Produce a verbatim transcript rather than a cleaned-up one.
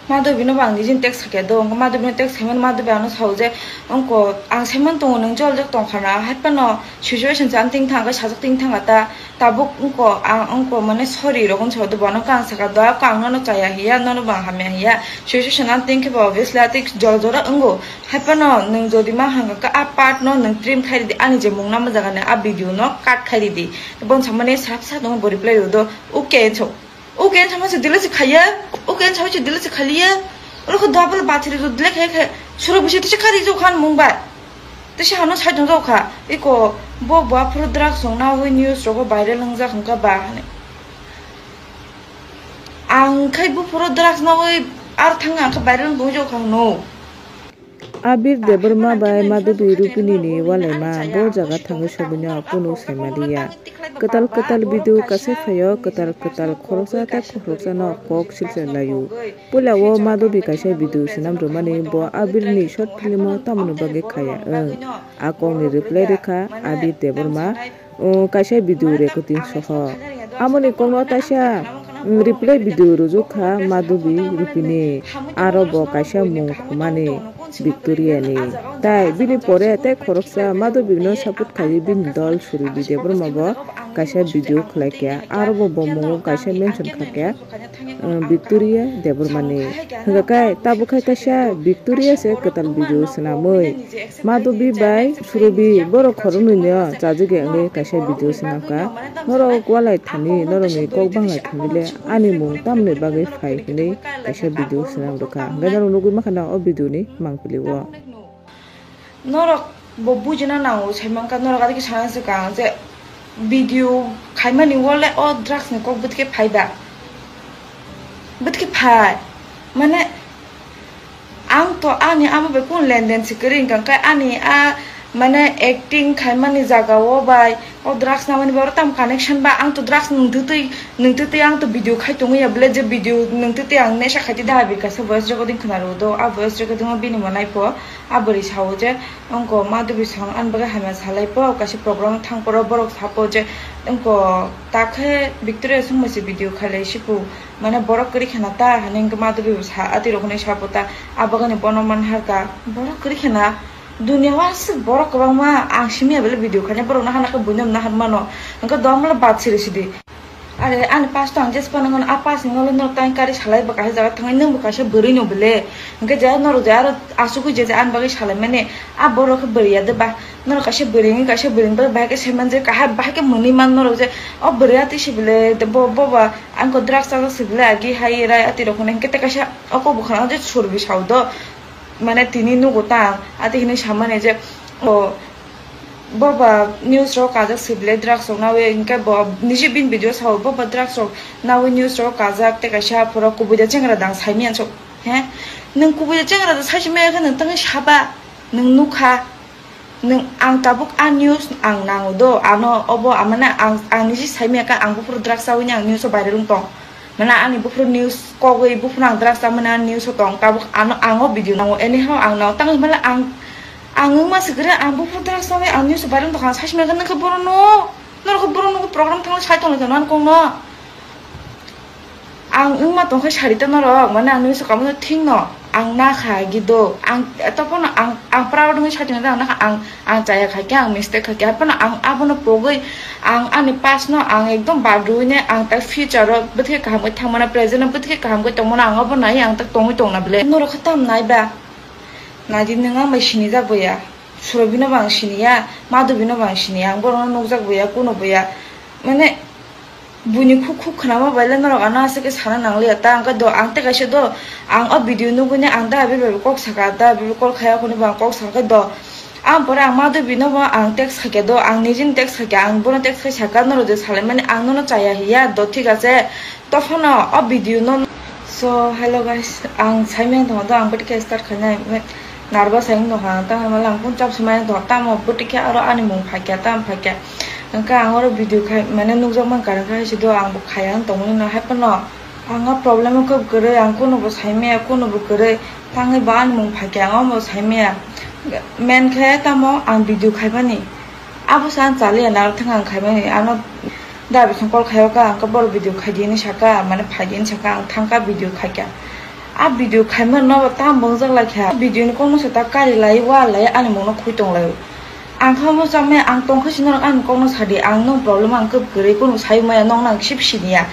Madhubi no bo ang nijini text khaikha do, wngkha Madhubi no text khaimani Madhubi ano sao je, wngkha ang saiman tongo nwng jol jok tongkha na, hai phano situation se ang ting thang khe sajak ting thang ta, tabuk wngkha ang wngkha mane sorry rok wngsa do, bono khe ang sakha do, ang nono chaya hiya, nono bo ang hamya hiya, situation ang ting khe bo obviously atwi jol jora wngo, hai phano nwng jodi ma hangkha khe a part no nwng trim khai ridi, ani je mung nama jaga ni a video no cut khai ridi, bon samani sap sap tongo bo reply rw do, okay so. Uken sama se dile se khaya, uken sama se dile se khaliya. Oro kho double battery ro dile khaya khaya. Suro bisi tise khari jo khan mung bai. Tise hano sai tong jo kha. Iko bo bo aphuru drugs song na wi news rogo viral wng jak hwn kha ba hane. Ang khai bo phuru drugs na wi ar thang ang kha viral wng jo kha no. Abir Debbarma bai Madhubi Rupini ni walaima bo jaga thangwi sogwino kunu saimaliya. Kwtal kwtal video kasai phaio, kwtal kwtal khoroksa tei khoroksa no kok silchar laio. Puila o Madhubi kaisa video swnam rwmani bo Abir ni short film o tamoni bagwi khaya wng. A kok ni reply rwkha Abir Debbarma. O kaisa video recording soho. Amoni kokno taisa, mm, replay video rwjak kha Madhubi Rupini, aro bo kaisa mung khumani Victoria ni. Tai bini pore tei khoroksa Madhubi no support khaiwi bini dol Surobi Debbarma bo kaisa video khlai kha, aro bo bo mungo kaisa mention kha kha. Victoria Debbarmani. Hwnkha khe tabuk khai kaisa Victoria se kwtal video swnamwi Madhubi bai Surobi borok khoroknwi no chajagwi wngwi kaisa video swnamkha. Norok walai thani, norokni kok banglai thani le ani mung tamni bagwi phai hwnwi kaisa video swnam rwkha. Hwnkhe norok nugwi mankha na o video ni mangpili o. Norok bo bujina nango, sai mankha norok adike sana se kang je video khaimani wole o drugs ni kok bwtike phai ba? Bwtike phai? Mane ang to ani amo bai kun lenden se kwrwi wngkha, khe ani a mane acting khaimani jaga o bai o drugs namani bai oro tam connection ba? Ang to drugs nung twtwi, nung twtwi ang to video khai tongwi ya bwle, je video nung twtwi ang nesha khaiti da abi kaisa voice recording khna rw do, a voice recording o bini mo nai pho. A bwrwi sao je, wngkha Madhubi song ani bagwi hamya salai pho, kaisa program thang phuru borok sapo je, wngkha ta khe Victoria songma se video khailai sipu, mane borok kwrwi khna ta, hwnwi wngkha Madhubi bo sa, atwi rok hwnwi sapo ta, a bagwi bono man harkha, borok kwrwi khna, dunia o aswk borok kwbangma, ang simi ya bele video khaina, borok no hana khe buino naharmano, wngkha dom le bad siri sidi. Are ani pass to ang jespa nang mano, a pass ni nolo norok tang kari salai bo kaisa jaga thangwi, nwng bo kaisa bwrwi no bele. Hwnkhe je norok je aro asugwi je je ani bagwi salai mani, a borok khe bwrwi ya de ba? Norok kaisa bwrwi wngwi kaisa bwrwi ni bagwi bahai khe sai man je, kaham bahai khe mwnwi man norok je, o bwrwi atwi se bele, bo, bo ba ang ko drugs chajak se bele, agi hai rai atwi rok hwnwi. Hwnkhe tei kaisa o kok bo khna je Surobi sao do. Mane tini nugo ta, ati hinwi samani je, o, bo ba news rok kajak sibile drugs rok nawi, hwnkhe bo niji bini video sao, bo ba drugs rok nawi news rok kajak, tei kaisa phuro kubui da chengra dang saimanya so, he? Nwng kubui da chengra da saisi maya khe nwng tangwi saba, nwng nukha, nwng, ang tabuk a news ang nango do, ano obo amane ang, ang niji saimaya khe ang buphuru drugs chawi ni ang news o viral wng tong. Mane ani buphuru news kogwi, buphuru ang drugs chamani ani news o tong, tabuk ano, ang o video nango, anyhow ang nango, tangwi mane ang, ang wngma se kwrwi, ang buphuru drugs chamwi ang news o viral tongkha, ang saisi maya khe nokhe borok no, norok khe borok no program thangwi sai tonglaikha nang kok no. Ang wngma tongkhe sari ta norok, mane ang news o kamo thik no. Ang nakha gido, ang topono ang, ang proud wngwi saitongya, ang nakha, ang, ang chaya khaikhe, ang mistake khaikhe, haphano ang abono pogwi, ang ani past no ang ekdom badrwini, ang ta future o bwthai kaham khe thangmana, present o bwthai kaham khe tongmana, ang abo nai ang ta tongwi tongna bwle. Norok khe tam nai ba? Naidi, nwng ang bai sinijak boya, Surobino bo ang siniya, Madhubino bo ang siniya, ang borokno nukjak boya, kuno boya, mane, Buini khuk khuk khwnama bai le norok ano aswk khe sana nangliya ta, hwnkhe do ang tei kaisa do, ang o video nugwini ang da bebak kok saka, da bebak call khaya hwnwi bo ang kok sakha do. Ang pore ang Madhubi no bo ang text khaikha do, ang nijini text khaikha, ang bono text khai saka, norok je salaimani ang nono chaya hiya do, thik ache, tophano o video no. So hello guys, ang saimaya tongo do, ang bwtwi khe start khainai. Nervous hai wngtongkha ang, tamo mala ang phone charge se maya tongkha, tamo bwtwi khe aro ani mung phaikha, tamo phaikha. Hwnkhe ang oro video khai, mane nukjakmani karon khe hai se do, ang bo khaya wng tongmani no, hai phano ang o problem o khe kwrwi, ang kuno bo saimaya, kuno bo kwrwi, tangwi bo ani mung phaikha, ang omo saimaya. Main khe tamo ang video khaimani, abo se ang chaliya, naro thang ang khaimani, ano da bising call khaio kha, ang khe boro video khaidi hinwi saka, mane phaidi hinwi saka, ang thangkha video khaikha. A video khaima no bo tam bongjak lai kha. Video ni kokno se ta kari lai, wa lai, ani mungno khui tong lai. Ang kha mo chamai, ang tong kha sino ani kokno sadi, ang no problem ang kep kwrwi, kunu sai maya, nong nang sip siniya.